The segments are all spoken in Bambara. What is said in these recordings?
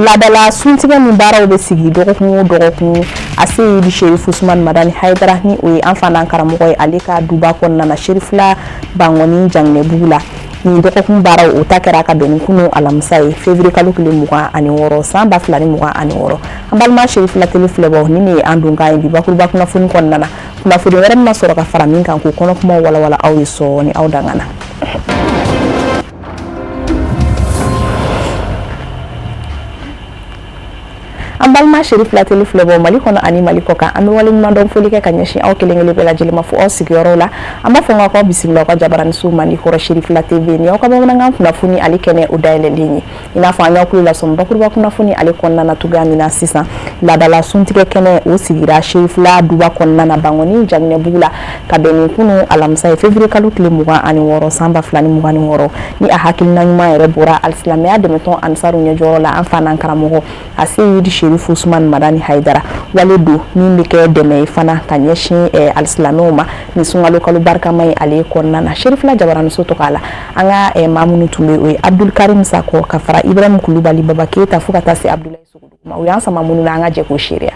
Laadala suntigɛ min baaraw bɛ sigi dɔgɔkun o dɔgɔkun, Aseyidi Sherifu Usumani Madani Hayidara, ni o ye an fa n'an karamɔgɔ ye, ale ka duba kɔnɔna na, Sherifila Bankɔni Janginɛbugu la. Nin dɔgɔkun baaraw, o ta kɛra ka bɛn ni kunu alamisa ye, février kalo tile 26, san 2026. An balima Sherifila Tele filɛbaw, nin de ye an donkan ye bi bakuruba kunnafoni kɔnɔna na. Kunnafoni wɛrɛ bɛna sɔrɔ ka fara min kan k'o kɔnɔkumaw walawala aw ye sɔɔni. Aw dangana. An balima Sherifila Tele filɛbaw Mali kɔnɔ ani Mali kɔ kan, an bɛ waleɲumandɔn foli kɛ ka ɲɛsin aw kelen kelen bɛɛ lajɛlen ma fo aw sigiyɔrɔw la. An b'a fɔ n k'aw bisimila aw ka jabaraniso mandi kɔrɔ Sherifila TV. Ni aw ka bamanankan kunnafoni ale kɛnɛ o dayɛlɛlen ye, i n'a fɔ an y'aw tulo lasɔmi bakuruba kunnafoni ale kɔnɔna na cogoya min na sisan, laadala suntigɛ kɛnɛ o sigira Sherifila duba kɔnɔna na Bankɔni Janginɛbugu la ka bɛn ni kunu alamisa ye, février kalo tile 26, san 2026. Ni a hakilina ɲuman yɛrɛ bɔra alisilamɛya dɛmɛtɔn Ansaru ɲɛjɔyɔrɔ la, an fa n'an karamɔgɔ Aseyidi Sherifu Usumani Madani Hayidara. Wale don min bɛ kɛ dɛmɛ ye fana ka ɲɛsin alisilamɛw ma ni sunkalo kalo barikama ye ale kɔnɔna na. Sherifila jabaraniso tɔgɔ la, an ka maa minnu tun bɛ, o ye Abdul Karim Sakɔ ka fara Ibrahim Kulubali, Baba Keyita, fo ka taa se Abdulayi Sogodogo ma. U y'an sama minnu na, an ka jɛ k'o seereya.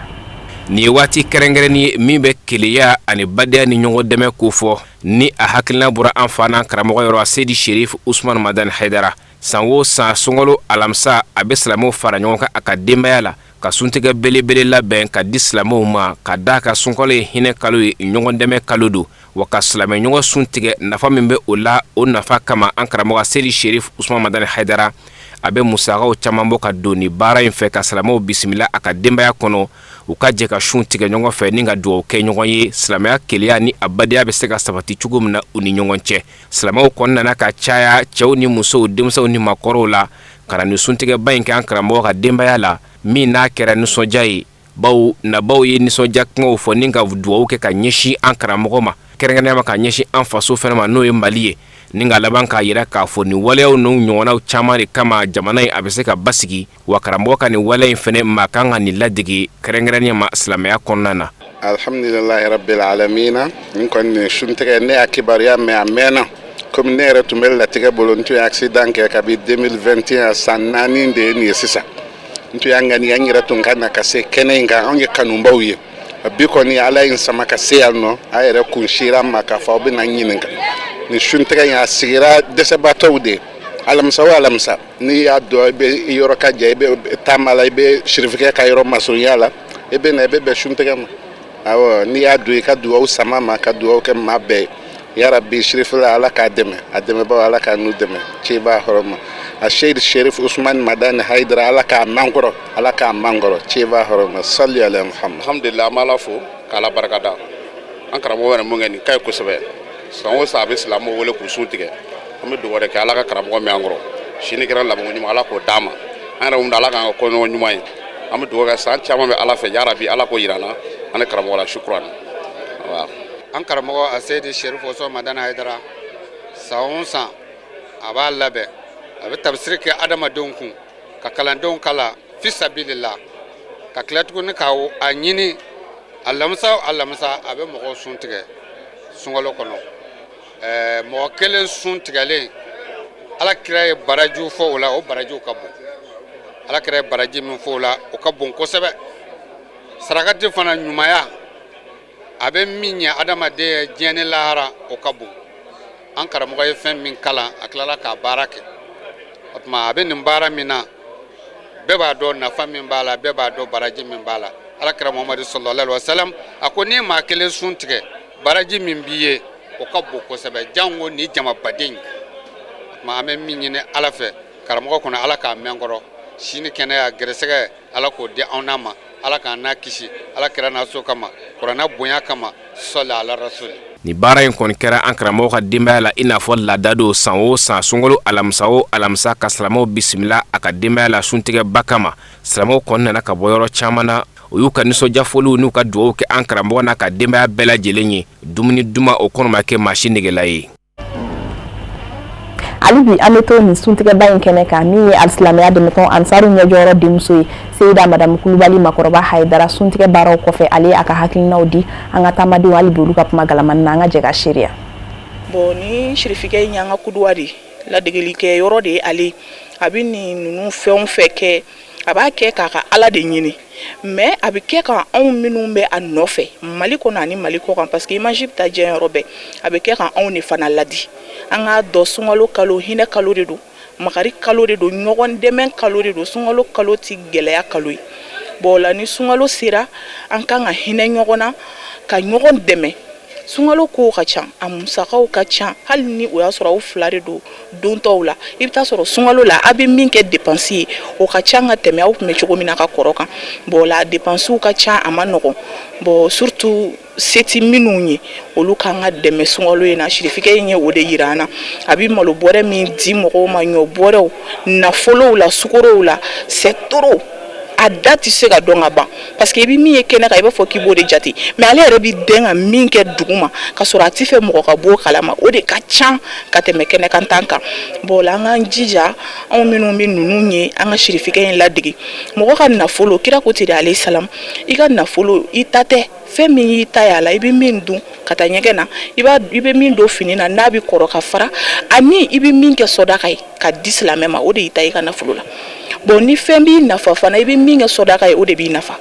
Nin ye waati kɛrɛnkɛrɛnnen ye min bɛ kelenya ani badenya ni ɲɔgɔn dɛmɛ kofɔ. Ni a hakilina bɔra an fa n'an karamɔgɔ yɔrɔ, Aseyidi Sherifu Usumani Madani Hayidara. San o san sunkalo alamisa, a bɛ silamɛw fara ɲɔgɔn kan a ka denbaya la ka suntigɛ belebele labɛn ka di silamɛw ma, ka d'a kan sunkalo ye hinɛ kalo ye, ɲɔgɔn dɛmɛ kalo don, wa ka silamɛ ɲɔgɔn sun tigɛ, nafa min bɛ o la, o nafa kama an karamɔgɔ Seyidi Sherif Usman Madani Hayidara a bɛ musakaw caman bɔ ka don ni baara in fɛ, ka silamɛw bisimila a ka denbaya kɔnɔ, u ka jɛ ka sun tigɛ ɲɔgɔn fɛ ni ka dugawu kɛ ɲɔgɔn ye, silamɛya kelenya ni a badenya bɛ se ka sabati cogo min na u ni ɲɔgɔn cɛ. Silamɛw kɔni nana ka caya, cɛw ni musow, denmisɛnw ni maakɔrɔw la, ka na nin suntigɛba in kɛ an karamɔgɔ ka denbaya la, min n'a kɛra nisɔndiya ye, bawo nabaw ye nisɔndiya kumaw fɔ ni ka dugawu kɛ ka ɲɛsin an karamɔgɔ ma, kɛrɛnkɛrɛnnenya ma ka ɲɛsin an faso fana ma, n'o ye Mali ye, ni ka laban k'a yira k'a fɔ nin waleyaw n'u ɲɔgɔnnaw caman de kama jamana in a bɛ se ka basigi. Wa karamɔgɔ ka nin waleya in fana, maa kan ka nin ladege, kɛrɛnkɛrɛnnenya ma silamɛya kɔnɔna na. Alhamdulilahi rabbil alamina. Nin kɔni suntigɛ, ne y'a kibaruya mɛn a mɛnna. Komi ne yɛrɛ tun bɛ latigɛ bolo, n tun ye accident kɛ kabi 2021, san 4 de ye nin ye sisan. N tun y'a ŋaniya n yɛrɛ tun ka na ka se kɛnɛ in kan. Anw ye kanubaw ye. Bi kɔni Ala ye n sama ka se yan nɔ. A yɛrɛ kun sira n ma k'a fɔ aw bɛna n ɲininka. Nin suntigɛ in, a sigira dɛsɛbaatɔw de ye alamisa o alamisa. N'i y'a dɔn i bɛ yɔrɔ ka jan, i bɛ taama la, i bɛ sirifikɛ ka yɔrɔ masurunya la, i bɛ na, i bɛ bɛn suntigɛ ma. Awɔ, n'i y'a don, i ka dugawu sama ma, ka dugawu kɛ maa bɛɛ ye. Yarabi, sirifila, Ala k'a dɛmɛ, a dɛmɛbaaw, Ala k'a n'u dɛmɛ ceba hɔrɔma. A Seyid Sherif Usman Madani Hayidara, Ala k'a mankɔrɔ, Ala k'a mankɔrɔ ceba hɔrɔma. Sali ala Muhammad. Alhamdulillah, an b'Ala fo k'Ala barika da. An karamɔgɔ yɛrɛ mun kɛ nin ka ɲi kosɛbɛ. San o san a bɛ silamɛw wele k'u sun tigɛ. An bɛ dugawu de kɛ, Ala ka karamɔgɔ mɛn an kɔrɔ, si ni kɛra labanko ɲuman, Ala k'o d'an ma. An yɛrɛ mun Ala k'an ka kɔɲɔgɔn ɲuman ye. An bɛ dugawu kɛ, san caman bɛ Ala fɛ, yarabi Ala k'o yira an na, an ni karamɔgɔ la. Shukran. An karamɔgɔ Aseyidi Sherif Usman Madani Hayidara, san o san a b'a labɛn, a bɛ tafsiri kɛ adamadenw kun, ka kalandenw kalan fisabilila, ka tila tuguni ka a ɲini alamisa o alamisa a bɛ mɔgɔw sun tigɛ sunkalo kɔnɔ. Ɛɛ, mɔgɔ kelen sun tigɛlen, Ala kira ye barajiw fɔ o la, o barajiw ka bon. Ala kira ye baraji min fɔ o la, o ka bon kosɛbɛ. Sarakati fana ɲumanya, a bɛ min ɲɛ adamaden ye diɲɛ ni lahara, o ka bon. An karamɔgɔ ye fɛn min kalan, a tilala k'a baara kɛ. O tuma a bɛ nin baara min na, bɛɛ b'a dɔn nafa min b'a la, bɛɛ b'a dɔn baraji min b'a la. Ala kira Muhamadu sallallahu alaihi wasallam a ko n'i maa kelen sun tigɛ, baraji min b'i ye, o ka bon kosɛbɛ, janko ni jamabaden. O tuma an bɛ min ɲini Ala fɛ karamɔgɔ kɔnɔ, Ala k'a mɛn kɔrɔ, si ni kɛnɛya, gɛrɛsɛgɛ, Ala k'o di anw n'a ma, Ala k'an n'a kisi, Ala kira n'a so kama, kuranɛ bonya kama, sɔli ala rasuli. Nin baara in kɔni kɛra an karamɔgɔ ka denbaya la i n'a fɔ laada don, san o san sunkalo alamisa o alamisa, ka silamɛw bisimila a ka denbaya la suntigɛba kama. Silamɛw kɔni nana ka bɔ yɔrɔ caman na, u y'u ka nisɔndiyafoliw n'u ka dugawu kɛ an karamɔgɔ n'a ka denbaya bɛɛ lajɛlen ye. Dumuni duman o kɔnɔ ma kɛ maa si negela ye. Hali bi an bɛ to nin suntigɛba in kɛnɛ kan. Min ye alisilamɛya dɛmɛtɔn Ansaru ɲɛjɔyɔrɔ denmuso ye, Seyida Madamu Kulubali Makɔrɔba Hayidara, suntigɛ baaraw kɔfɛ, ale a ka hakilinaw di an ka taamadenw. Hali bi olu ka kuma galamani na, an ka jɛ ka seereya. Bon, ni sirifikɛ in y'an ka kuduwa de, ladegelikɛ yɔrɔ de ye. Ale a bɛ nin ninnu fɛn o fɛn kɛ, A b'a kɛ k'a ka Ala de ɲini, mais a bɛ kɛ ka anw minnu bɛ a nɔfɛ Mali kɔnɔ ani Mali kɔkan, parce que image bɛ taa diɲɛ yɔrɔ bɛɛ, a bɛ kɛ ka anw de fana ladi. An k'a dɔn, sunkalo kalo, hinɛ kalo de don, makari kalo de don, ɲɔgɔn dɛmɛ kalo de don. Sunkalo kalo tɛ gɛlɛya kalo ye. Bon, o la, ni sunkalo sera, an kan ka hinɛ ɲɔgɔn na, ka ɲɔgɔn dɛmɛ. Sunkalo kow ka ca, a musakaw ka ca. Hali ni o y'a sɔrɔ aw fila de don dontɔw la, i bɛ taa sɔrɔ sunkalo la, a bɛ min kɛ dépense ye, o ka ca ka tɛmɛ aw tun bɛ cogo min na ka kɔrɔ kan. Bon, la dépenses ka ca, a ma nɔgɔn. Bon, surtout se ti minnu ye, olu kan ka dɛmɛ sunkalo in na. Sirifikɛ in ye o de yira an na. A bɛ malo bɔrɛ min di mɔgɔw ma, ɲɔ bɔrɛw, nafolow la, sukorow la, c'est trop, a da tɛ se ka dɔn ka ban, parce que i bɛ min ye kɛnɛ kan, i b'a fɔ k'i b'o de jate, mais ale yɛrɛ bɛ den ka min kɛ dugu ma ka sɔrɔ a ti fɛ mɔgɔ ka bɔ o kalama, o de ka ca ka tɛmɛ kɛnɛ kan tan kan. Bon, la, an k'an jija, anw minnu bɛ ninnu ye, an ka sirifikɛ in ladege. Mɔgɔ ka nafolo, kira ko ten de, alayhi salam, i ka nafolo, i ta tɛ. Fɛn min y'i ta ye a la, i bɛ min dun ka taa ɲɛgɛn na, i bɛ min don fini na n'a bɛ kɔrɔ ka fara, ani i bɛ min kɛ sɔdaka ye ka di silamɛ ma, o de y'i ta i ka nafolo la. Bon, ni fɛn b'i nafa fana, i bɛ min kɛ sɔdaka ye, o de b'i nafa,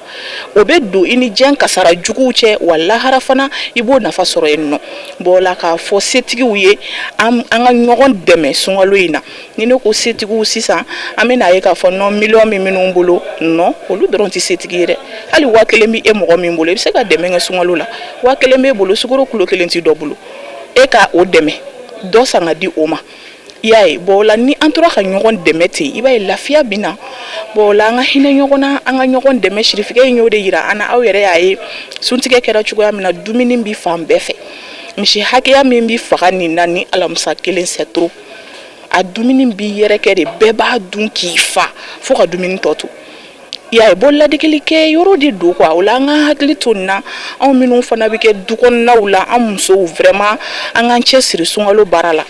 o bɛ don i ni diɲɛ kasara juguw cɛ, wa lahara fana, i b'o nafa sɔrɔ yen nɔ. Bon, la, k'a fɔ setigiw ye, an ka ɲɔgɔn dɛmɛ sunkalo in na. Ni ne ko setigiw sisan, an bɛ n'a ye k'a fɔ non, miliyɔn min minnu bolo, non, olu dɔrɔn tɛ setigi ye dɛ. Hali 1000 bɛ e mɔgɔ min bolo, i bɛ se ka dɛmɛ kɛ sunkalo la. 1000 b'e bolo, sukaro kulo kelen tɛ dɔ bolo, e ka o dɛmɛ, dɔ san ka di o ma. I y'a ye? Bon, o la, ni an tora ka ɲɔgɔn dɛmɛ ten, i b'a ye lafiya bɛ na. Bon, o la, an ka hinɛ ɲɔgɔn na, an ka ɲɔgɔn dɛmɛ. Sirifikɛ in y'o de yira an na. Aw yɛrɛ y'a ye suntigɛ kɛra cogoya min na, dumuni bi fan bɛɛ fɛ. Misi hakɛya min bi faga nin na ni alamisa kelen, c'est trop. A dumuni bi yɛrɛkɛ de, bɛɛ b'a dun k'i fa fo ka dumuni tɔ to. I y'a ye? Bon, ladegeli kɛ yɔrɔ de don quoi. O la, an ka hakili to nin na. Anw minnu fana bɛ kɛ du kɔnɔnaw la, an musow, vraiment, an k'an cɛ siri sunkalo baara la.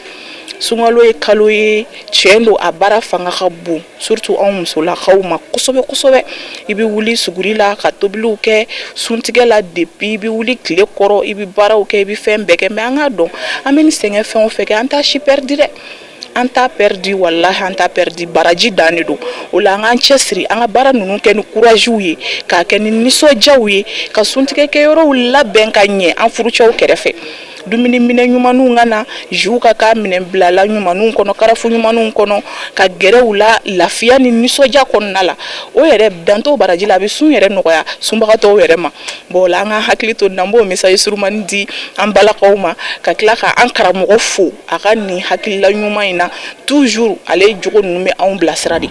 Sunkalo ye kalo ye, tiɲɛ don, a baara fanga ka bon, surtout anw musolakaw ma kosɛbɛ kosɛbɛ. I bɛ wuli suguri la ka tobiliw kɛ suntigɛ la. Depuis i bɛ wuli tile kɔrɔ, i bɛ baaraw kɛ, i bɛ fɛn bɛɛ kɛ. Mais an k'a dɔn, an bɛ nin sɛgɛn fɛn o fɛn kɛ, an t'a si perdu dɛ, an t'a perdu, walahi, an t'a perdu. Baraji dan de don. O la, an k'an cɛsiri, an ka baara ninnu kɛ ni courage ye, k'a kɛ ni nisɔndiyaw ye, ka suntigɛ kɛyɔrɔw labɛn ka ɲɛ an furucɛw kɛrɛfɛ, dumuni minɛ ɲumanw ka na, jiw ka k'a minɛ bilala ɲumanw kɔnɔ, karafu ɲumanw kɔnɔ, ka gɛrɛw la lafiya ni nisɔndiya kɔnɔna la. O yɛrɛ dantɔ baraji la, a bɛ sun yɛrɛ nɔgɔya sunbagatɔw yɛrɛ ma. Bon, o la, an ka hakili to nin na. N b'o message surumani di an balakaw ma, ka tila ka an karamɔgɔ fo a ka nin hakilila ɲuman in na. Toujours ale jogo ninnu bɛ anw bilasira de.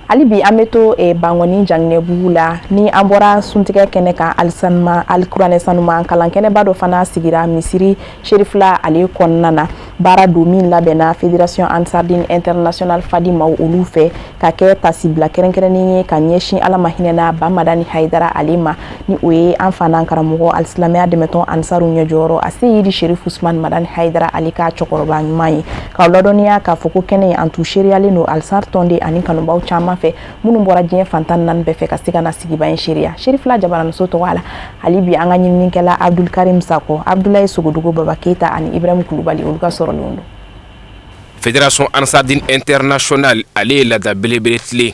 Hali bi, an bɛ to Bankɔni Janginɛbugu la. Ni an bɔra suntigɛ kɛnɛ kan, alisanuma alikuranɛ sanuma kalan kɛnɛba dɔ fana sigira misiri Serifila ale kɔnɔna na. Baara don min labɛnna Fédération Ansardine International Fadi maaw olu fɛ, ka kɛ tasibila kɛrɛnkɛrɛnnen ye ka ɲɛsin Ala ma hinɛna Bamadani Hayidara ale ma, ni o ye an fa n'an karamɔgɔ, alisilamɛya dɛmɛtɔn Ansaru ɲɛjɔyɔrɔ, a Seyidi Sherif Usman Madani Hayidara ale ka cɛkɔrɔba ɲuman ye. K'aw ladɔnniya k'a fɔ ko kɛnɛ an tun seereyalen don Alisar tɔnden ani kanubaw caman fɛ, minnu bɔra diɲɛ fan 14 bɛɛ fɛ ka se ka na sigiba in seereya. Serifila jabaraniso tɔgɔ la, hali bi, an ka ɲininikɛla Abdulkarim Sakɔ, Abdulayi Sogodogo, Baba Keyita ani Ibrahim Kulubali, olu ka sɔrɔlenw don. Fédération Ansardine International ale ye laada belebele tile,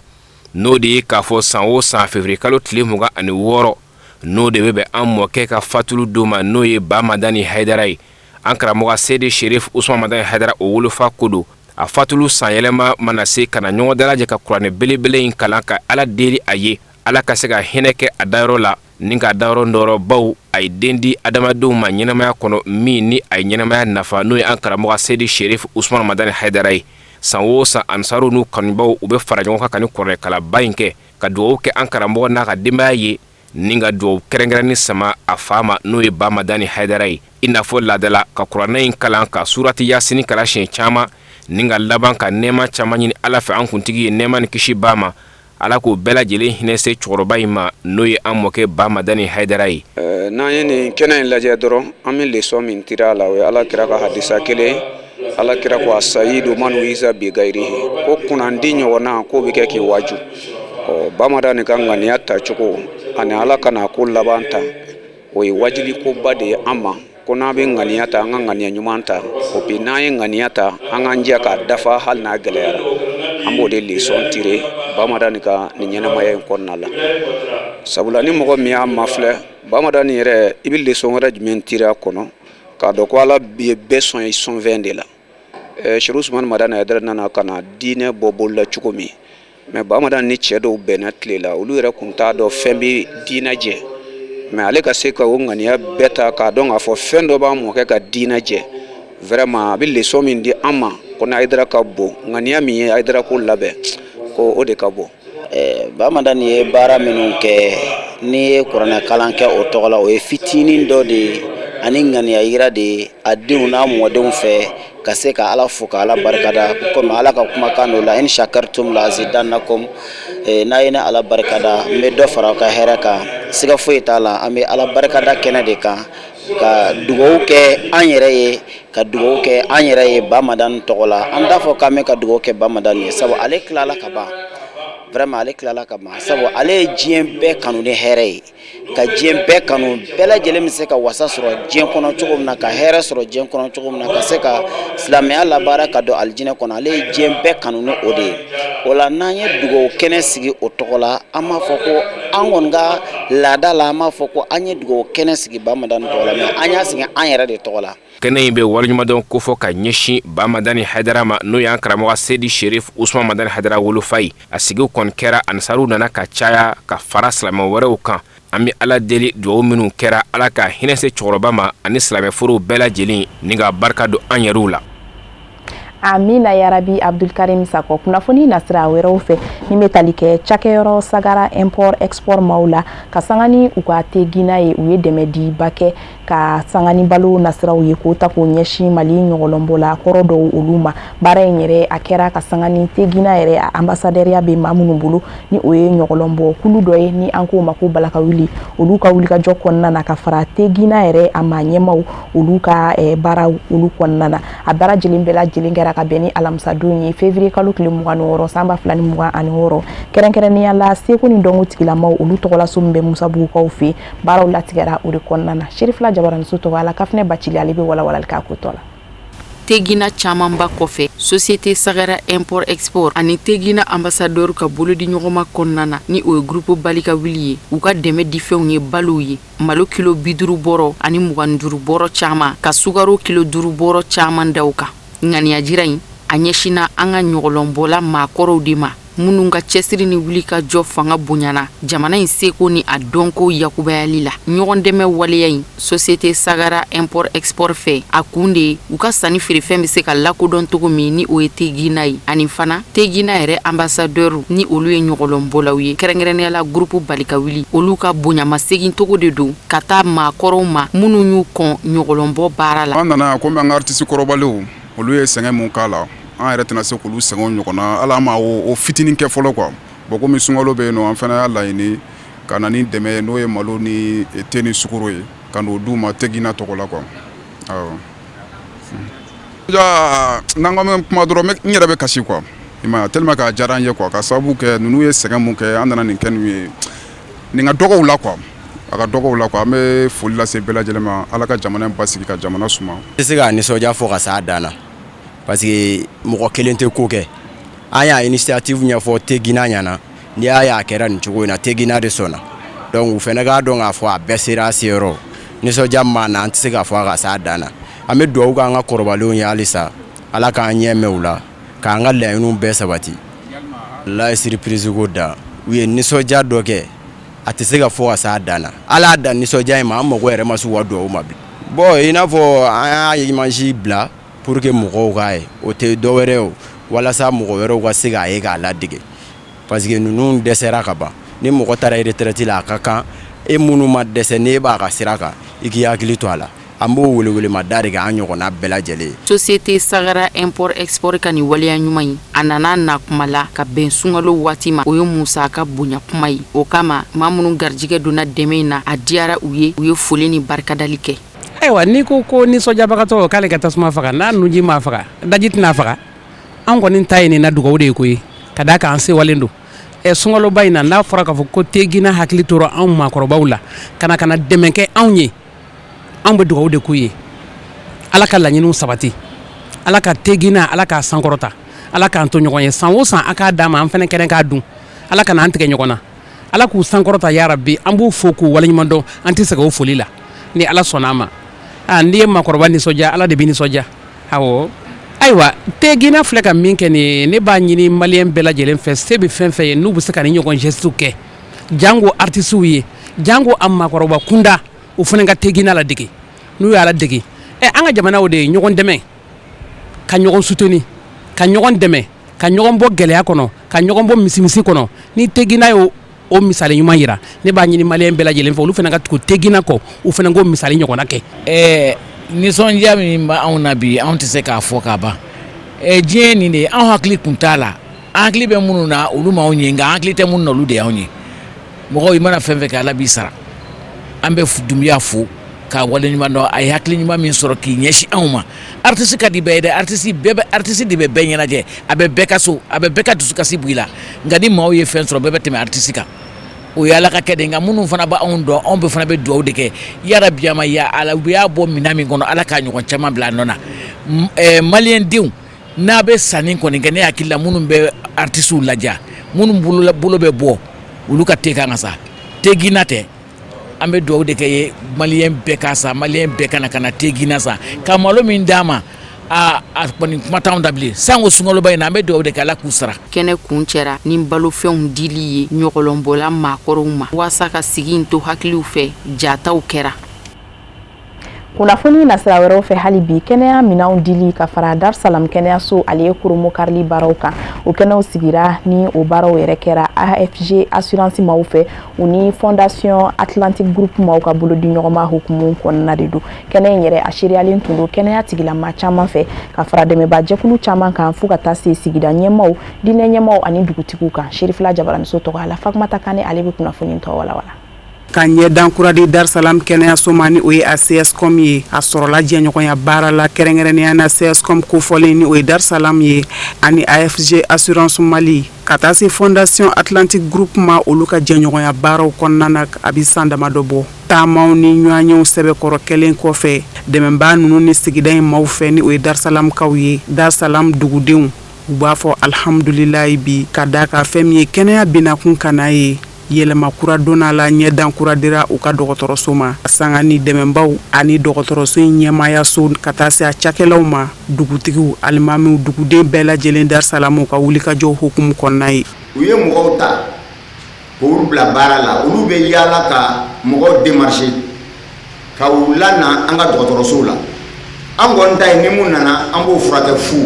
n'o de ye k'a fɔ san o san, février kalo tile 26, n'o de bɛ bɛn an mɔkɛ ka fatulu don ma, n'o ye Ba Madani Hayidara ye, an karamɔgɔ Seyidi Sherif Usman Madani Hayidara, o wolofa ko don. A fatulu san yɛlɛma mana se, ka na ɲɔgɔn dalajɛ ka kuranɛ belebele in kalan, ka Ala deli a ye, Ala ka se ka hinɛ kɛ a dayɔrɔ la ni ka dayɔrɔ nɔrɔbaw. A ye den di adamadenw ma ɲɛnamaya kɔnɔ min ni a ye ɲɛnamaya nafa, n'o ye an karamɔgɔ Seyidi Sherif Usman Madani Hayidara ye. San o san, ansaru n'u kanubaw, u bɛ fara ɲɔgɔn kan ka ni kuranɛkalanba in kɛ, ka dugawu kɛ an karamɔgɔ n'a ka denbaya ye, ni ka dugawu kɛrɛnkɛrɛnni sama a fa ma, n'o ye Ba Madani Hayidara ye. I n'a fɔ laadala, ka kuranɛ in kalan, ka surati Yasini kalan siɲɛ caman, ni ka laban ka nɛɛma caman ɲini Ala fɛ an kuntigi ye, nɛɛma ni kisi ba ma. Ala k'o bɛɛ lajɛlen hinɛ se cɛkɔrɔba in ma, n'o ye an mɔkɛ Ba Madani Hayidara ye. N'an ye nin kɛnɛ in lajɛ dɔrɔn, an bɛ leçon min tirer a la, o ye Ala kira ka hadisa kelen. Ala kira ko: asayidu man wiza bi gayirihi, ko kunnandi ɲɔgɔnna k'o bɛ kɛ k'i waju. Ɔ, Bamadani ka ŋaniya tacogo ani Ala ka n'a ko laban ta, o ye wajuli koba de ye an ma, ko n'an bɛ ŋaniya ta, an ka ŋaniya ɲuman ta. O bi, n'an ye ŋaniya ta, an k'an jɛ k'a dafa hali n'a gɛlɛyara. An b'o de leçon tirer. Bamadani ka nin ɲɛnamaya in kɔnɔna la. Sabula ni mɔgɔ min y'a mafilɛ Bamadani yɛrɛ, i bɛ leçon wɛrɛ jumɛn tirer a kɔnɔ k'a dɔn ko Ala ye bɛɛ sɔn i sɔnfɛn de la? Serifu Usumani Madani Hayidara nana ka na diinɛ bɔ bolo la cogo min, mais Bamadani ni cɛ dɔw bɛnna tile la, olu yɛrɛ kun t'a dɔn fɛn bɛ diinɛ jɛ, mais ale ka se ka o ŋaniya bɛɛ ta k'a dɔn k'a fɔ fɛn dɔ b'a mɔkɛ ka diinɛ jɛ. Vraiment, a bɛ leçon min di an ma ko ni Hayidara ka bon, ŋaniya min ye Hayidara ko labɛn, ko o de ka bon. Bamadani ye baara minnu kɛ, n'i ye kuranɛ kalan kɛ o tɔgɔ la, o ye fitinin dɔ de ye ani ŋaniya yira de ye a denw n'a mɔdenw fɛ ka se ka Ala fo, ka Ala barikada, komi Ala ka kumakan dɔ la: in shakartum la azidannakum. N'a ye ne Ala barikada, n bɛ dɔ fara aw ka hɛrɛ kan. Siga foyi t'a la, an bɛ Ala barikada kɛnɛ de kan ka dugawu kɛ an yɛrɛ ye, ka dugawu kɛ an yɛrɛ ye Bamadani tɔgɔ la. An t'a fɔ k'an bɛ ka dugawu kɛ Bamadani ye, sabu ale tilala ka ban. Vraiment, ale tilala ka ban, sabu ale ye diɲɛ bɛɛ kanu ni hɛrɛ ye, ka diɲɛ bɛɛ kanu, bɛɛ lajɛlen bɛ se ka wasa sɔrɔ diɲɛ kɔnɔ cogo min na, ka hɛrɛ sɔrɔ diɲɛ kɔnɔ cogo min na, ka se ka silamɛya labaara ka don alijinɛ kɔnɔ. Ale ye diɲɛ bɛɛ kanu ni o de ye. O la, n'an ye dugawu kɛnɛ sigi o tɔgɔ la, an b'a fɔ ko an kɔni ka laada la, an b'a fɔ ko an ye dugawu kɛnɛ sigi Bamadani tɔgɔ la, mais an y'a sigi an yɛrɛ de tɔgɔ la. Kɛnɛ in bɛ waleɲumandɔn kofɔ ka ɲɛsin Bamadani Hayidara ma, n'o y'an karamɔgɔ Seyidi Sherif Usman Madani Hayidara wolofa ye. A sigiw kɔni kɛra, ansaruw nana ka caya ka fara silamɛ wɛrɛw kan. An bɛ Ala deli, dugawu minnu kɛra, Ala ka hinɛ se cɛkɔrɔba ma ani silamɛforow bɛɛ lajɛlen, ni ka barika don an yɛrɛw la. Amina yarabi. Abdulkarim Sakɔ. Kunnafoni nasira wɛrɛw fɛ, min bɛ tali kɛ cakɛyɔrɔ Sagara Import Export maaw la, ka sanga ni u ka tegina ye, u ye dɛmɛ diba kɛ ka sanga ni balo nasiraw ye, k'o ta k'o ɲɛsin Mali ɲɔgɔlɔnbɔla kɔrɔ dɔw olu ma. Baara in yɛrɛ, a kɛra ka sanga ni tegina yɛrɛ a ambassadɛriya bɛ maa minnu bolo, ni o ye ɲɔgɔlɔnbɔ kulu dɔ ye, ni an k'o ma ko Balakawuli, olu ka wulikajɔ kɔnɔna na, ka fara tegina yɛrɛ a maa ɲɛmaw olu ka baaraw olu kɔnɔna na. A baara jelen bɛɛ lajɛlen kɛra ka bɛn ni alamisadon ye, février kalo tile 26, san 2026. Kɛrɛnkɛrɛnnenya la, seko ni dɔnko tigilamaw olu tɔgɔlaso min bɛ Musabugukaw fɛ, baaraw latigɛra o de kɔnɔna na. Serifila Jabaraniso tɔgɔ la, Kafinɛ Bacili, ale bɛ walawalali k'a ko tɔ la. Tegina camanba kɔfɛ, Société Sagara Import Export ani Tegina ambassadeur ka bolodi ɲɔgɔnma kɔnɔna na, ni o ye groupe Balika Wuli ye, u ka dɛmɛ difɛnw ye balow ye: malo kilo 50 bɔrɔ ani 25 bɔrɔ caman, ka sukaro kilo 5 bɔrɔ caman da kan. Ŋaniya jira in, a ɲɛsinna an ka ɲɔgɔlɔnbɔla maakɔrɔw de ma, minnu ka cɛsiri ni wuli ka jɔ fanga bonyana jamana in seko ni a dɔnko yakubayali la. Ɲɔgɔn dɛmɛ waleya in, Société Sagara Import Export fɛ, a kun de ye u ka sanni feerefɛn bɛ se ka lakodɔn cogo min, ni o ye Tegina ye, ani fana Tegina yɛrɛ ambassadeur, ni olu ye ɲɔgɔlɔnbɔlaw ye, kɛrɛnkɛrɛnnenya la groupe Balika Wuli, olu ka bonyamasegin cogo de don ka taa maakɔrɔw ma minnu y'u kɔn ɲɔgɔlɔnbɔ baara la. An nana komi an ka artiste kɔrɔbalenw, olu ye sɛgɛn mun k'a la, an yɛrɛ tɛna se k'olu sɛgɛnw ɲɔgɔn na. Ala ma o fitinin kɛ fɔlɔ quoi. Bon, komi sunkalo bɛ yen nɔ, an fana y'a laɲini ka na ni dɛmɛ ye, n'o ye malo ni te ni sukaro ye, ka n'o d'u ma Tegina tɔgɔ la quoi. Awɔ, n'an ko an bɛ kuma dɔrɔn, n yɛrɛ bɛ kasi quoi. I m'a ye, tellement que a diyara an ye quoi, ka sababu kɛ ninnu ye sɛgɛn mun kɛ, an nana nin kɛ n'u ye. Nin ka dɔgɔw la quoi, a ka dɔgɔw la quoi. An bɛ foli lase bɛɛ lajɛlen ma. Ala ka jamana in basigi, ka jamana suma. Tɛ se k'a nisɔndiya fo ka s'a dan na, parce que mɔgɔ kelen tɛ ko kɛ. An y'a initiative ɲɛfɔ Tegina ɲɛna. N'i y'a ye a kɛra nin cogo in na, Tegina de sɔnna. Donc u fana k'a dɔn k'a fɔ a bɛɛ sera a seyɔrɔ. Nisɔndiya min b'an na, an tɛ se k'a fɔ a ka s'a dan na. An bɛ dugawu k'an ka kɔrɔbalenw ye halisa, Ala k'an ɲɛ mɛn u la, k'an ka laɲiniw bɛɛ sabati. Walayi, surprise ko dan, u ye nisɔndiya dɔ kɛ, a tɛ se ka fɔ ka s'a dan na. Ala y'a dan nisɔndiya in ma, an mago yɛrɛ ma se u ka dugawu ma bi. Bon, i n'a fɔ an y'a image bila pour que mɔgɔw k'a ye, o tɛ dɔwɛrɛ ye o, walasa mɔgɔ wɛrɛw ka se k'a ye k'a ladege, parce que ninnu dɛsɛra ka ban. Ni mɔgɔ taara retraite la, a ka kan e minnu ma dɛsɛ, n'e b'a ka sira kan, i k'i hakili to a la. An b'o welewelema da de kɛ an ɲɔgɔnna bɛɛ lajɛlen ye. Société Sagara Import Export ka nin waleya ɲuman in, a nana na kuma la ka bɛn sunkalo waati ma, o ye musaka bonya kuma ye. O kama, maa minnu garijɛgɛ donna dɛmɛ in na, a diyara u ye, u ye foli ni barikadali kɛ. Ayiwa, n'i ko ko nisɔndiyabagatɔ k'ale ka tasuma faga, n'a nunji ma faga, daji tɛna faga. An kɔni ta ye nin na dugawu de ye koyi, ka d'a kan an sewalen don. Ɛ, sunkaloba in na, n'a fɔra k'a fɔ ko Tegina hakili tora anw maakɔrɔbaw la ka na dɛmɛ kɛ anw ye, anw bɛ dugawu de k'u ye. Ala ka laɲiniw sabati, Ala ka Tegina, Ala k'a sankɔrɔta, Ala k'an to ɲɔgɔn ye san o san. A k'a d'an ma, an fana kɛnɛ k'a dun. Ala kana an tigɛ ɲɔgɔn na, Ala k'u sankɔrɔta yarabi. An b'u fo k'u waleɲuman dɔn, an tɛ sɛgɛn o foli la ni Ala sɔnna a ma. Aa, n'i ye maakɔrɔba nisɔndiya, Ala de bɛ nisɔndiya. Awɔ, ayiwa, Tegina filɛ ka min kɛ nin ye, ne b'a ɲini maliyɛn bɛɛ lajɛlen fɛ, se bɛ fɛn fɛn ye, n'u bɛ se ka ni ɲɔgɔn geste kɛ, janko artisiw ye, janko a maakɔrɔba kunda, u fana ka Tegina ladege. N'u y'a ladege, ɛ, an ka jamana o de ye ɲɔgɔn dɛmɛ, ka ɲɔgɔn soutenir, ka ɲɔgɔn dɛmɛ, ka ɲɔgɔn bɔ gɛlɛya kɔnɔ, ka ɲɔgɔn bɔ misimisi kɔnɔ. Ni Tegina y'o o misali ɲuman yira, ne b'a ɲini maliyɛn bɛɛ lajɛlen fɛ, olu fana ka tugu Tegina kɔ, u fana k'o misali ɲɔgɔnna kɛ. Nisɔndiya min bɛ anw na bi, anw tɛ se k'a fɔ ka ban. Diɲɛ nin de ye, anw hakili kun t'a la. An hakili bɛ minnu na, olu m'anw ye, nka an hakili tɛ minnu na, olu de y'anw ye. Mɔgɔw, i mana fɛn fɛn kɛ, Ala b'i sara. An bɛ Dunbiya fo k'a waleɲuman dɔn, a ye hakili ɲuman min sɔrɔ k'i ɲɛsin anw ma. Artiste ka di bɛɛ ye dɛ, artiste bɛɛ bɛ, artiste de bɛ bɛɛ ɲɛnajɛ, a bɛ bɛɛ ka so, a bɛ bɛɛ ka dusukasi bɔ i la. Nka ni maaw ye fɛn sɔrɔ, bɛɛ bɛ tɛmɛ artiste kan, o ye Ala ka kɛ de. Nka minnu fana bɛ anw dɔn, anw bɛɛ fana bɛ dugawu de kɛ, yarabi ama ya Ala, u y'a bɔ minɛn min kɔnɔ, Ala k'a ɲɔgɔn caman bila a nɔ na. Maliyɛn denw, n'a bɛ sanni kɔni kɛ, ne hakili la, minnu bɛ artisiw ladiya, minnu bolo bɛ bɔ, olu ka te kan ka sa, Tegina tɛ. An bɛ dugawu de kɛ ye, maliyɛn bɛɛ ka sa, maliyɛn bɛɛ ka na ka na Tegina san, ka malo min d'a ma. A kɔni kuma t'anw da bilen sanko sunkaloba in na. An bɛ dugawu de kɛ, Ala k'u sara. Kɛnɛ kuncɛra ni balofɛnw dili ye ɲɔgɔlɔnbɔla maakɔrɔw ma waasa ka sigi in to hakiliw fɛ. Jataw kɛra. Kunnafoni nasira wɛrɛw fɛ, hali bi kɛnɛya minɛnw dili ka fara Darsalam kɛnɛyaso ale ye koromo karili baaraw kan, o kɛnɛw sigira ni o baaraw yɛrɛ kɛra AFG Assurance maaw fɛ, u ni Fondation Atlantique Groupe maaw ka bolodi ɲɔgɔnma hukumu kɔnɔna de don. Kɛnɛ in yɛrɛ, a seereyalen tun don kɛnɛya tigilama caman fɛ, ka fara dɛmɛbajɛkulu caman kan, fo ka taa se sigida ɲɛmaw, diinɛ ɲɛmaw ani dugutigiw kan. Serifila Jabaraniso tɔgɔ la, Fatumata Kane, ale bɛ kunnafoni tɔ walawala. Ka ɲɛdan kura di Darsalam kɛnɛyaso ma, ni o ye a CSCOM ye, a sɔrɔla jɛɲɔgɔnya baara la, kɛrɛnkɛrɛnnenya na CSCOM kofɔlen, ni o ye Darsalam ye, ani AFG Assurance Mali, ka taa se Fondation Atlantique Groupe ma, olu ka jɛɲɔgɔnya baaraw kɔnɔna na. A bɛ san damadɔ bɔ, taamaw ni ɲɔgɔnyew sɛbɛkɔrɔ kɛlen kɔfɛ dɛmɛbaa ninnu ni sigida in maaw fɛ, ni o ye Darsalamkaw ye, Darsalam dugudenw, u b'a fɔ alihamudulilayi bi, ka da ka fɛn min ye kɛnɛya binakun ka n'a ye yɛlɛma kura donna la, ɲɛdan kura dira u ka dɔgɔtɔrɔso ma, sanga ni dɛmɛbaw ani dɔgɔtɔrɔso in ɲɛmaayaso, ka taa se a cakɛlaw ma, dugutigiw, alimamiw, duguden bɛɛ lajɛlen, Darisalamu ka wulikajɔ hukumu kɔnɔna ye. U ye mɔgɔw ta k'olu bila baara la, olu bɛ yaala ka mɔgɔw démarcher ka u lana an ka dɔgɔtɔrɔsow la. An kɔni ta ye, ni mun nana, an b'o furakɛ fu.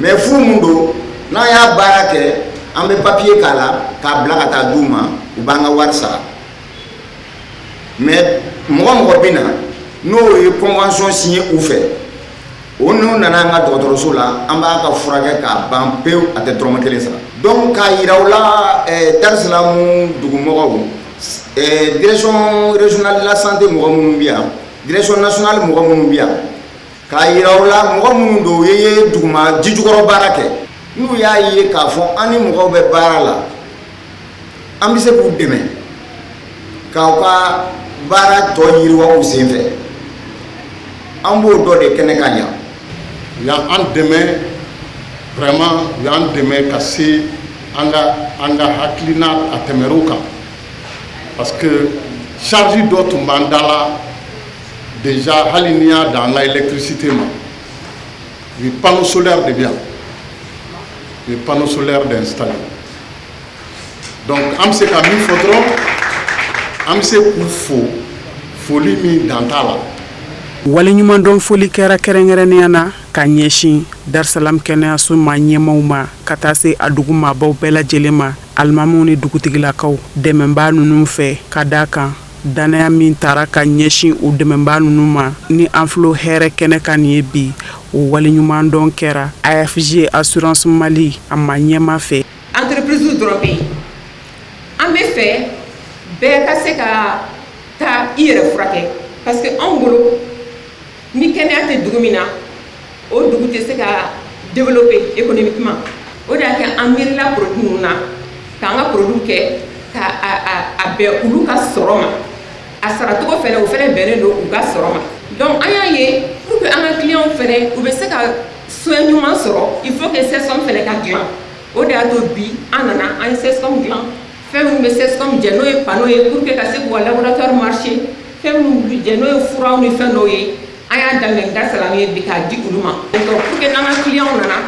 Mais fu mun don, n'an y'a baara kɛ, an bɛ papier k'a la k'a bila ka taa d'u ma, u b'an ka wari sara. Mais mɔgɔ mɔgɔ bɛ na, n'o ye convention signé u fɛ, o n'u nana an ka dɔgɔtɔrɔso la, an b'a ka furakɛ k'a ban pewu, a tɛ dɔrɔmɛ kelen sara. Donc k'a yira u la, Darisalamu dugumɔgɔw, direction régionale de la santé mɔgɔ minnu bɛ yan, direction nationale mɔgɔ minnu bɛ yan, k'a yira u la, mɔgɔ minnu don, u ye duguma jijukɔrɔ baara kɛ, n'u y'a ye k'a fɔ an ni mɔgɔw bɛ baara la, an bɛ se k'u dɛmɛ k'aw ka baara tɔ yiriwa u sen fɛ, an b'o dɔ de kɛnɛ kan yan. U y'an dɛmɛ vraiment, u y'an dɛmɛ ka se an ka hakilina a tɛmɛr'o kan, parce que charge dɔ tun b'an da la déjà. Hali n'i y'a dan an ka électricité ma, u ye panneau solaire de bɛ yan, u ye panneau solaire de installé. Donc an bɛ se ka min fɔ dɔrɔn, an bɛ se k'u fo, foli min dan t'a la. Waleɲumandɔn foli kɛra kɛrɛnkɛrɛnnenya na ka ɲɛsin Darisalamu kɛnɛyaso ma ɲɛmaw ma, ka taa se a dugu maabaw bɛɛ lajɛlen ma, alimamiw ni dugutigilakaw, dɛmɛbaa ninnu fɛ, ka da kan dannaya min taara ka ɲɛsin u dɛmɛbaa ninnu ma. Ni an filo hɛrɛ kɛnɛ ka nin ye bi, o waleɲumandɔn kɛra AFG Assurance Mali a ma ɲɛma fɛ. Entreprise dɔrɔn bɛ yen, an bɛ fɛ bɛɛ ka se ka taa i yɛrɛ furakɛ, parce que anw bolo, ni kɛnɛya tɛ dugu min na, o dugu tɛ se ka développer économiquement. O de y'a kɛ an miirila produit ninnu na, k'an ka produit kɛ ka a bɛn olu ka sɔrɔ ma, a saracogo fɛnɛ, o fɛnɛ bɛnnen don u ka sɔrɔ ma. Donc an y'a ye, pour que an ka clients fɛnɛ, u bɛ se ka soin ɲuman sɔrɔ, il faut que CSCOM fɛnɛ ka dilan. O de y'a to bi an nana, an ye CSCOM dilan. Fɛn minnu bɛ CSCOM jɛ, n'o ye panneau ye pour que ka se k'u ka laboratoire marcher, fɛn minnu b'u jɛ, n'o ye furaw ni fɛn dɔw ye, an y'a daminɛ Dar Salam ye bi k'a di olu ma. Donc pour que n'an ka clients nana,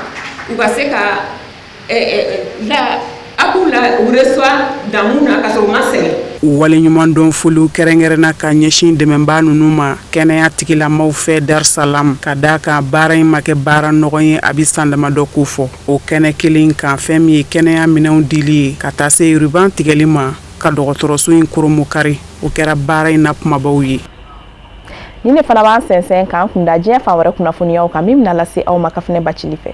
u ka se ka la a k'u la u reçoit damu na ka sɔrɔ u ma sɛgɛn. Waleɲumandɔn foliw kɛrɛnkɛrɛnna ka ɲɛsin dɛmɛbaa ninnu ma kɛnɛya tigilamaw fɛ Dar Salam, ka d'a kan baara in ma kɛ baara nɔgɔn ye, a bɛ san damadɔ ko fɔ. O kɛnɛ kelen kan, fɛn min ye kɛnɛya minɛnw dili ye ka taa se ruban tigɛli ma ka dɔgɔtɔrɔso in kurunbonkari, o kɛra baara in na kumabaw ye. Nin de fana b'an sɛnsɛn k'an kunda diɲɛ fan wɛrɛ kunnafoniyaw kan, min bɛna lase aw ma Kafinɛ Bacili fɛ.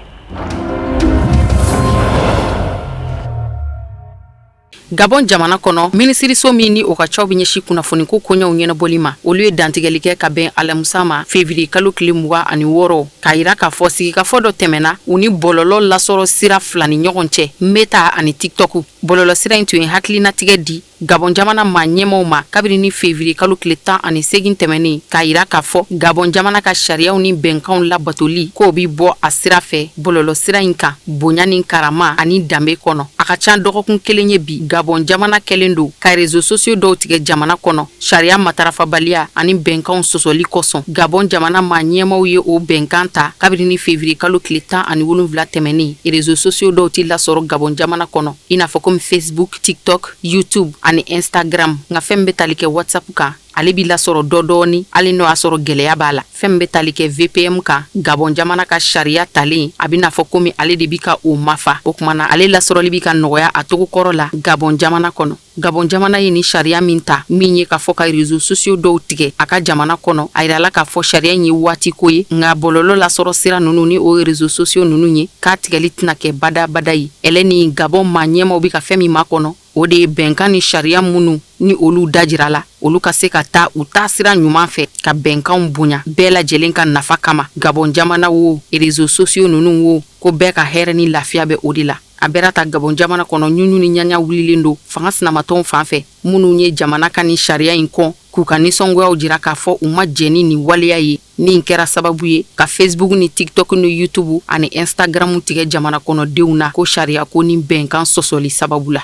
Gabon jamana kɔnɔ, minisiriso min ni o ka caw bɛ ɲɛsin kunnafoniko koɲɛw ɲɛnabɔli ma, olu ye dantigɛli kɛ ka bɛn alamisa ma, fevrier kalo tile 26, k'a yira k'a fɔ sigikafɔ dɔ tɛmɛna u ni bɔlɔlɔ lasɔrɔ sira fila ni ɲɔgɔn cɛ, Meta ani TikTok. Bɔlɔlɔ sira in tun ye hakilinatigɛ di Gabon jamana maa ɲɛmaw ma kabini ni fevrier kalo tile 18 tɛmɛnen, k'a yira k'a fɔ Gabon jamana ka sariyaw ni bɛnkanw labatoli k'o bi bɔ a sira fɛ bɔlɔlɔ sira in kan bonya ni karama ani danbe kɔnɔ. A ka ca dɔgɔkun kelen ye bi, Gabon jamana kɛlen don ka réseaux sociaux dɔw tigɛ jamana kɔnɔ sariya matarafabaliya ani bɛnkanw sɔsɔli kosɔn. Gabon jamana maa ɲɛmaw ye o bɛnkan ta kabini ni fevrier kalo tile 17 tɛmɛnen. Réseaux sociaux dɔw tɛ lasɔrɔ Gabon jamana kɔnɔ, i n'a fɔ komi Facebook, TikTok, YouTube ani Instagram. Nka fɛn bɛ tali kɛ WhatsApp kan, ale b'i lasɔrɔ dɔ dɔɔni, hali n'o y'a sɔrɔ gɛlɛya b'a la. Fɛn bɛ tali kɛ VPN kan, Gabon jamana ka sariya talen, a bɛ n'a fɔ komi ale de bi ka o mafa. O tuma na, ale lasɔrɔli bi ka nɔgɔya a cogo kɔrɔ la Gabon jamana kɔnɔ. Gabon jamana ye nin sariya min ta, min ye k'a fɔ ka réseaux sociaux dɔw tigɛ a ka jamana kɔnɔ, a yirala k'a fɔ sariya in ye waati ko ye. Nka bɔlɔlɔ lasɔrɔ sira ninnu ni o réseaux sociaux ninnu ye, k'a tigɛli tɛna kɛ badabada ye. Ɛlɛ ni Gabon maa ɲɛmaw bɛ ka fɛn min makɔnɔ, o de ye bɛnkan ni sariya minnu ni olu dajira la, olu ka se ka taa u taa sira ɲuman fɛ ka bɛnkanw bonya bɛɛ lajɛlen ka nafa kama. Gabon jamana wo, réseaux sociaux ninnu wo, ko bɛɛ ka hɛrɛ ni lafiya bɛ o de la. A bɛra ta Gabon jamana kɔnɔ, ɲuɲu ni ɲaɲa wulilen don fanga sinamatɔnw fan fɛ minnu ye jamana ka nin sariya in kɔn, k'u ka nisɔngoyaw jira k'a fɔ u ma jɛn ni nin waleya ye, min kɛra sababu ye ka Facebook ni TikTok ni YouTube ani Instagram tigɛ jamana kɔnɔdenw na, ko sariya ko ni bɛnkan sɔsɔli sababu la.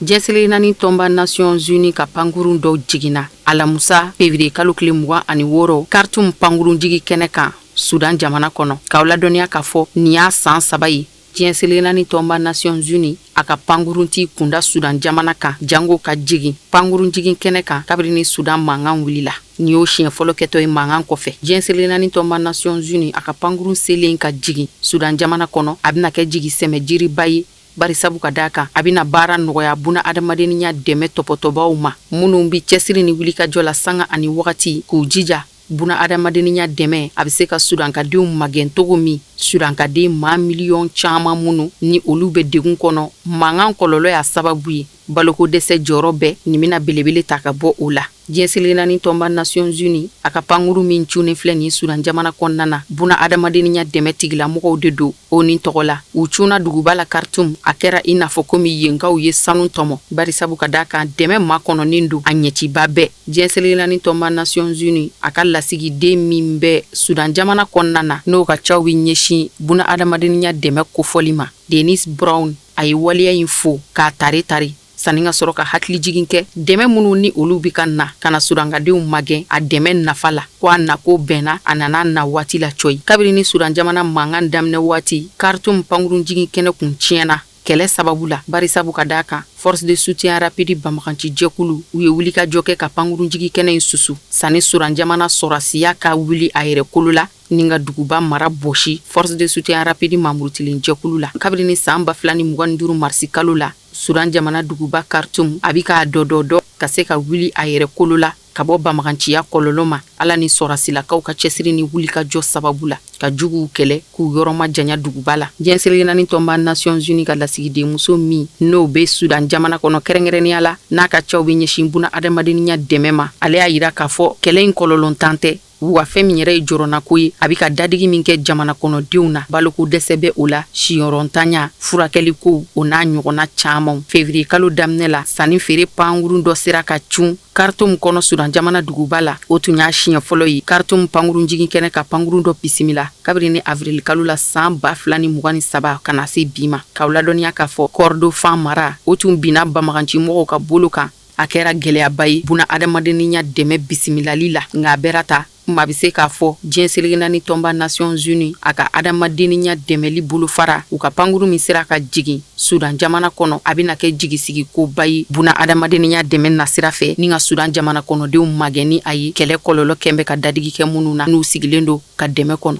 Diɲɛ seleke naani tɔnba Nations Unies ka pankurun dɔw jiginna alamusa février kalo tile 26 Khartoum pankurunjigi kɛnɛ kan Sudan jamana kɔnɔ. K'aw ladɔnniya k'a fɔ nin y'a san 3 ye diɲɛ seleke naani tɔnba Nations Unies a ka pankurun t'i kunda Sudan jamana kan, jango ka jigin pankurunjigin kɛnɛ kan kabini ni Sudan mankan wulila. Nin y'o siɲɛ fɔlɔ kɛtɔ ye mankan kɔfɛ. Diɲɛ seleke naani tɔnba Nations Unies a ka pankurun selen ka jigin Sudan jamana kɔnɔ, a bɛna kɛ jigi sɛmɛ jiriba ye, bari sabu ka d'a kan a bɛna baara nɔgɔya buna adamadenya dɛmɛ tɔpɔtɔbaw ma, minnu bɛ cɛsiri ni wulikajɔ la sanga ani wagati k'u jija buna adamadenya dɛmɛ a bɛ se ka sudankadenw magɛn cogo min. Sudankaden maa miliyɔn caman minnu ni olu bɛ degun kɔnɔ, mankan kɔlɔlɔ y'a sababu ye, baloko dɛsɛ jɔrɔ bɛɛ, nin bɛna belebele ta ka bɔ o la. Diɲɛ seleke naani tɔnba Nations Unies a ka pankurun min cunnen filɛ nin Sudan jamana kɔnɔna na, buna adamadenya dɛmɛ tigilamɔgɔw de don o ni tɔgɔ la. U cunna duguba la Khartoum, a kɛra i n'a fɔ komi yenkaw ye sanu tɔmɔ, bari sabu ka d'a kan dɛmɛ makɔnɔnen don a ɲɛciba bɛɛ. Diɲɛ seleke naani tɔnba Nations Unies a ka lasigiden min bɛ Sudan jamana kɔnɔna na, n'o ka caw bɛ ɲɛsin buna adamadenya dɛmɛ kofɔli ma, Dennis Brown, a ye waleya in fo k'a tari tari sanni ka sɔrɔ ka hakilijigin kɛ dɛmɛ minnu ni olu bɛ ka na ka na sudankadenw magɛn a dɛmɛ nafa la, ko a nako bɛnna a nana na waati la cɔyi. Kabini ni Sudan jamana mankan daminɛ waati, Khartoum pankurunjigin kɛnɛ kun tiɲɛna kɛlɛ sababu la, bari sabu ka d'a kan force de soutien rapide banbaganci jɛkulu u ye wulikajɔ kɛ ka pankurunjigin kɛnɛ in susu sanni Sudan jamana sɔrɔdasiya ka wuli a yɛrɛ kolo la ni ka duguba mara bɔsi force de soutien rapide mamurutilen jɛkulu la. Kabini ni san 2025 marisi kalo la, Sudan jamana duguba Khartoum a bɛ k'a dɔdɔdɔ ka se ka wuli a yɛrɛ kolo la ka bɔ banbaganciya kɔlɔlɔ ma, Ala ni sɔrɔdasilakaw ka cɛsiri ni wulikajɔ sababu la ka juguw kɛlɛ k'u yɔrɔ majanya duguba la. Diɲɛ seleke naani tɔnba Nations Unies ka lasigidenmuso min n'o bɛ Sudan jamana kɔnɔ, kɛrɛnkɛrɛnnenya la n'a ka caw bɛ ɲɛsin buna adamadenya dɛmɛ ma, ale y'a yira k'a fɔ kɛlɛ in kɔlɔlɔntan tɛ. Wa fɛn min yɛrɛ ye jɔrɔnako ye, a bɛ ka dadigi min kɛ jamana kɔnɔdenw na, baloko dɛsɛ bɛ o la, siyɔrɔntanya, furakɛlikow, o n'a ɲɔgɔnna camanw. Fevrier kalo daminɛ la, sanni feere pankurun dɔ sera ka cun Khartoum kɔnɔ Sudan jamana duguba la. O tun y'a siɲɛ fɔlɔ ye Khartoum pankurunjigin kɛnɛ ka pankurun dɔ bisimila kabini avril kalo la san 2023 ka na se bi ma. K'aw ladɔnniya k'a fɔ Kordofan mara, o tun binna banbagancimɔgɔw ka bolo kan. A kɛra gɛlɛyaba ye buna adamadenya dɛmɛ bisimilali la, nka a bɛra ta maa bɛ se k'a fɔ diɲɛ seleke naani tɔnba Nations Unies a ka adamadenya dɛmɛli bolofara, u ka pankurun min sera ka jigin Sudan jamana kɔnɔ, a bɛna kɛ jigisigi koba ye buna adamadenya dɛmɛ nasira fɛ ni ka Sudan jamana kɔnɔdenw magɛn ni a ye kɛlɛ kɔlɔlɔ kɛn bɛ ka dadigi kɛ minnu na, n'u sigilen don ka dɛmɛ kɔnɔ.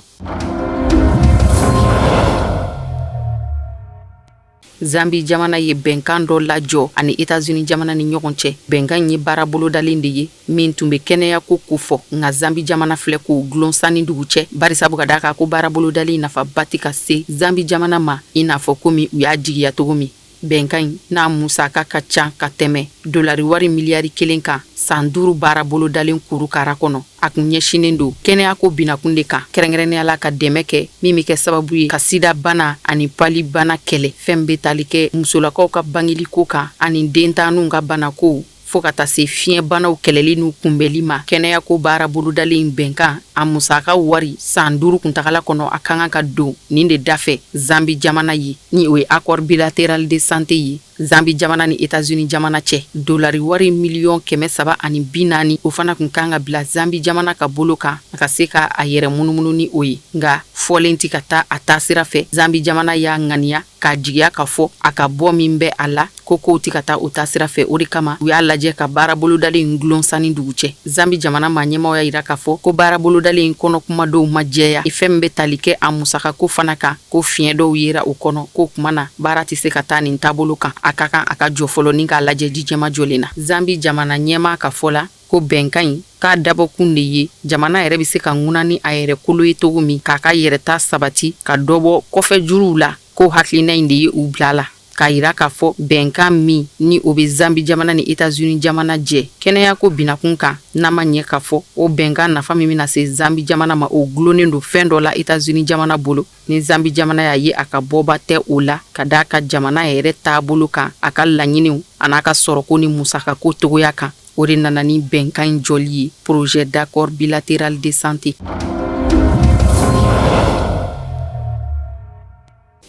Zambi jamana ye bɛnkan dɔ lajɔ ani Etats-Unis jamana ni ɲɔgɔn cɛ. Bɛnkan in ye baara bolodalen de ye min tun bɛ kɛnɛyako kofɔ, nka Zambi jamana filɛ k'o dulon san ni dugu cɛ, barisabu ka d'a kan ko baara bolodalen nafaba tɛ ka se Zambi jamana ma i n'a fɔ komi u y'a jigiya cogo min. Bɛnkan in n'a musaka ka ca ka tɛmɛ dolari wari miliyari kelen kan san 5 baara bolodalen kurukara kɔnɔ. A kun ɲɛsinnen don kɛnɛyako binakun de kan, kɛrɛnkɛrɛnnenya la ka dɛmɛ kɛ min bɛ kɛ sababu ye ka sida bana ani pali bana kɛlɛ, fɛn bɛ tali kɛ musolakaw ka bangeliko kan ani dentanninw ka banakow, fo ka taa se fiɲɛbanaw kɛlɛli n'u kunbɛnli ma. Kɛnɛyako baara bolodalen bɛnkan a musaka wari san 5 kuntagala kɔnɔ, a ka kan ka don nin de dafɛ Zambi jamana ye, ni o ye accord bilatéral de santé ye Zambi jamana ni Etats-Unis jamana cɛ. Dolari wari miliyɔn 340, o fana kun kan ka bila Zambi jamana ka bolo kan a ka se ka a yɛrɛ munumunu ni o ye, nka fɔlen tɛ ka taa a taasira fɛ. Zambi jamana y'a ŋaniya k'a jigiya k'a fɔ a ka bɔ min bɛ a la ko kow tɛ ka taa o taasira fɛ. O de kama u y'a lajɛ ka baara bolodalen in dulon san ni dugu cɛ. Zambi jamana maa ɲɛmaaw y'a yira k'a fɔ ko baara bolodalen in kɔnɔ kuma dɔw ma jɛya, fɛn min bɛ tali kɛ a musakako fana kan, ko fiɲɛ dɔw yera o kɔnɔ, k'o kuma na baara tɛ se ka taa nin taabolo kan, a ka kan a ka jɔ fɔlɔ ni k'a lajɛ ji jɛma jɔlen na. Zambi jamana ɲɛmaa ka fɔ la ko bɛnkan in k'a dabɔkun de ye jamana yɛrɛ bɛ se ka ŋuna ni a yɛrɛ kolo ye cogo min, k'a ka yɛrɛta sabati, ka dɔ bɔ kɔfɛ juruw la, ko hakilina in de ye u bila la, k'a yira k'a fɔ bɛnkan min ni o bɛ Zambi jamana ni Etats-Unis jamana jɛ kɛnɛyako binakun kan, n'a ma ɲɛ k'a fɔ o bɛnkan nafa min bɛna se Zambi jamana ma, o dulonnen don fɛn dɔ la Etats-Unis jamana bolo. Ni Zambi jamana y'a ye a ka bɔba tɛ o la, ka d'a ka jamana yɛrɛ taabolo kan, a ka laɲiniw an'a ka sɔrɔko ni musakako cogoya kan, o de nana ni bɛnkan in jɔli ye, projet d'accord bilatéral de santé.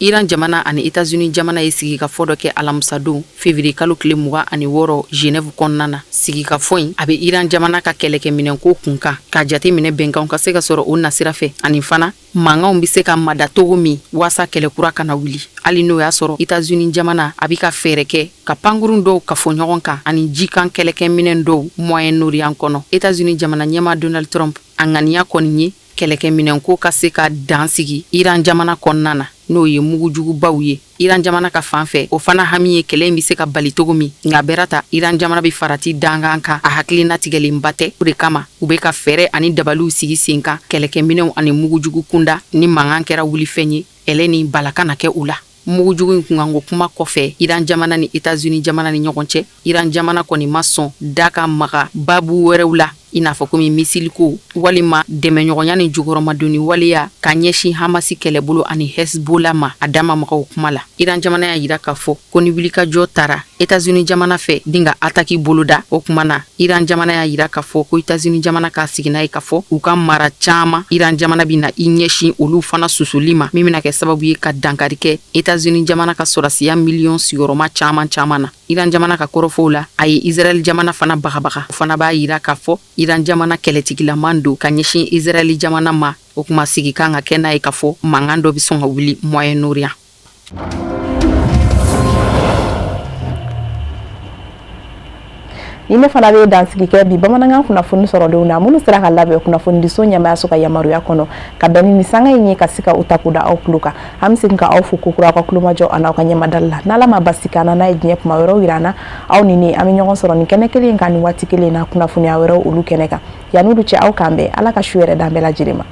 Iran jamana ani Etats-Unis jamana ye sigikafɔ dɔ kɛ alamisadon février kalo tile 26 Genève kɔnɔna na. Sigikafɔ in a bɛ Iran jamana ka kɛlɛkɛminɛnko kun kan, k'a jate minɛ bɛnkanw ka se ka sɔrɔ o nasira fɛ, ani fana mankanw bɛ se ka mada cogo min waasa kɛlɛ kura kana wuli. Hali n'o y'a sɔrɔ Etats-Unis jamana a bɛ ka fɛɛrɛ kɛ ka pankurun dɔw kafo ɲɔgɔn kan ani jikan kɛlɛkɛminɛn dɔw Moyen-Orient kɔnɔ. Etats-Unis jamana ɲɛmaa Donald Trump a ŋaniya kɔni ye kɛlɛkɛminɛnko ka se ka dan sigi Iran jamana kɔnɔna na, n'o ye mugujugubaw ye Iran jamana ka fan fɛ. O fana hami ye kɛlɛ in bɛ se ka bali cogo min, nka bɛra ta Iran jamana bɛ farati dankan kan, a hakilina tigɛlenba tɛ. O de kama u bɛ ka fɛɛrɛ ani dabaliw sigi sen kan kɛlɛkɛminɛnw ani mugujugu kunda, ni mankan kɛra wulifɛn ye, kɛlɛ ni bala kana kɛ u la. Mugujugu in kunkanko kuma kɔfɛ Iran jamana ni Etats-Unis jamana ni ɲɔgɔn cɛ, Iran jamana kɔni ma sɔn da ka maga babu wɛrɛw la, i n'a fɔ komi misiliko walima dɛmɛɲɔgɔnya ni jukɔrɔmadonni waleya ka ɲɛsin Hamasi kɛlɛbolo ani Hezbollah ma. A da ma maga o kuma la. Iran jamana y'a yira k'a fɔ ko ni wulikajɔ tara Etats-Unis jamana fɛ ni ka ataki boloda, o kuma na Iran jamana y'a yira k'a fɔ ko Etats-Unis jamana k'a sigi n'a ye k'a fɔ u ka mara caman, Iran jamana bɛna i ɲɛsin olu fana susuli ma, min bɛna kɛ sababu ye ka dankari kɛ Etats-Unis jamana ka sɔrɔdasiya miliyɔn sigiyɔrɔma caman caman na. Iran jamana ka kɔrɔfɔw la, a ye Israɛl jamana fana bagabaga. O fana b'a yira k'a fɔ Iran jamana kɛlɛtigilaman don ka ɲɛsin Israɛl jamana ma. O kuma sigi kan ka kɛ n'a ye k'a fɔ mankan dɔ bɛ sɔn ka wuli Moyen-Orient. Ni ne fana bɛ dansigi kɛ bi bamanankan kunnafoni sɔrɔlenw na, minnu sera ka labɛn kunnafonidiso ɲɛmaayaso ka yamaruya kɔnɔ ka bɛn ni sanga in ye, ka se ka u ta k'u da aw tulo kan. An bɛ segin ka aw fo kokura aw ka tulomajɔ an'aw ka ɲɛmadali la. N'Ala ma basi k'an na, n'a ye diɲɛ kuma wɛrɛw yira an na, aw ni ne an bɛ ɲɔgɔn sɔrɔ nin kɛnɛ kelen kan nin waati kelen na, kunnafoniya wɛrɛw olu kɛnɛ kan. Yan'olu cɛ, aw k'an bɛn. Ala ka su yɛrɛ d'an bɛɛ lajɛlen ma.